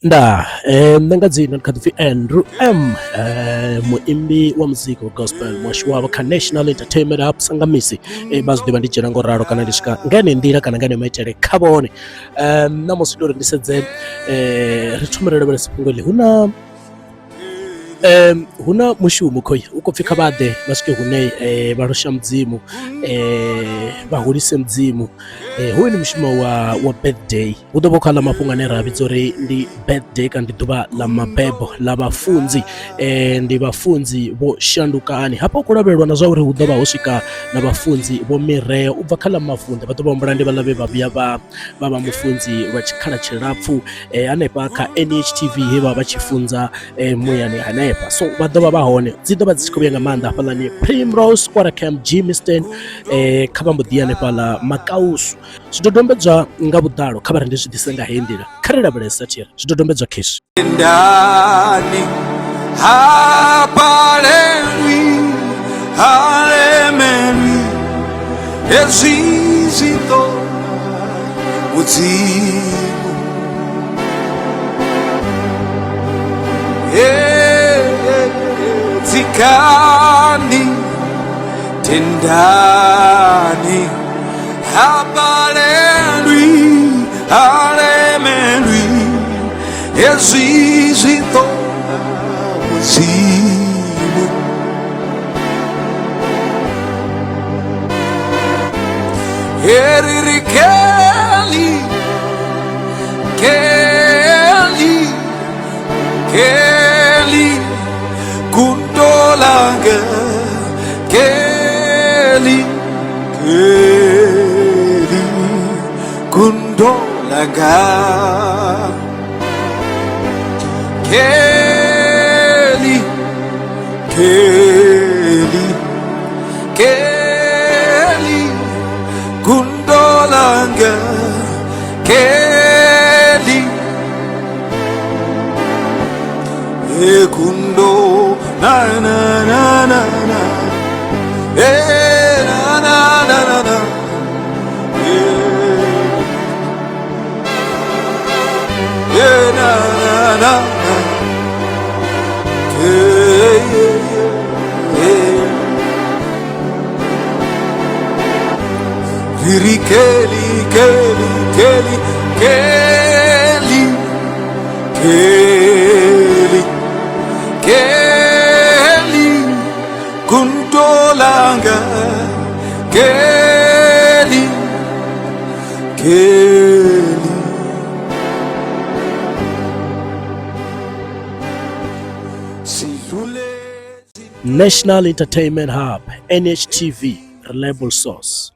Ndaa nṋe nga dzina ndi kha ḓi pfhi Andrew M muimbi wa muzika wa gospel muhashi wavho kha National Entertainment Hub Sangamisi vha zwi ḓivha ndi dzhena ngo ralo kana ndi swika nga heneyo nḓila kana nga heneyo maitele kha vhone. Ṋamusi ndo uri ndi sedze ri thome ri lavhelese fhungo iḽi hu na Hu na mushumo khoyu u khou pfhi kha vha ḓe vha swike hune vha losha mudzimu vha hulise mudzimu hoyu ndi mushumo wa birthday hu ḓo vha hu khou aḽa mafhungo ane ra vhidza uri ndi birthday kana ndi ḓuvha ḽa mabebo ḽa vhafunzi ndi vhafunzi vho shandukani hafha hu khou lavhelelwa na zwa uri hu ḓo vha ho swika na vhafunzi vho mireo u bva kha ḽa mavunḓe vha ḓo vha humbula ndi vhaḽa vhe vha vhuya vha vha vha mufunzi lwa tshikhala tshilapfhu hanefha kha NHTV he vha vha tshi funza muyani hanefha so vha ḓo vha vha hone dzi ḓo vha dzi tshi khou vhuya nga maanḓa hafhaḽani Primrose Quarter Camp Germiston kha vha mbo ḓi hanefhaḽa Makausu zwidodombedzwa nga vhuḓalo kha vha ri ndi zwi ḓise nga heyi nḓila kha ri lavhelesa thiri zwidodombedzwa khezwi Ndani hapalelwi halemelwi hezwi zwi ḓo Mudzimu Tsikani tendani habalelwi halemelwi hezwi zwi ḓo Mudzimu Heriri Kelly, Kelly, Kelly, Kundolanga, Kelly, Kelly, Kundolanga, Kelly, Kelly. Kelly Kundolanga Kelly E kundo na na na na na E na na na na na E E na na na na Riri Kelly, Kelly, Kelly, Kelly, Kelly, Kelly, Kundolanga, Kelly, Kelly. National Entertainment Hub, NHTV, reliable source.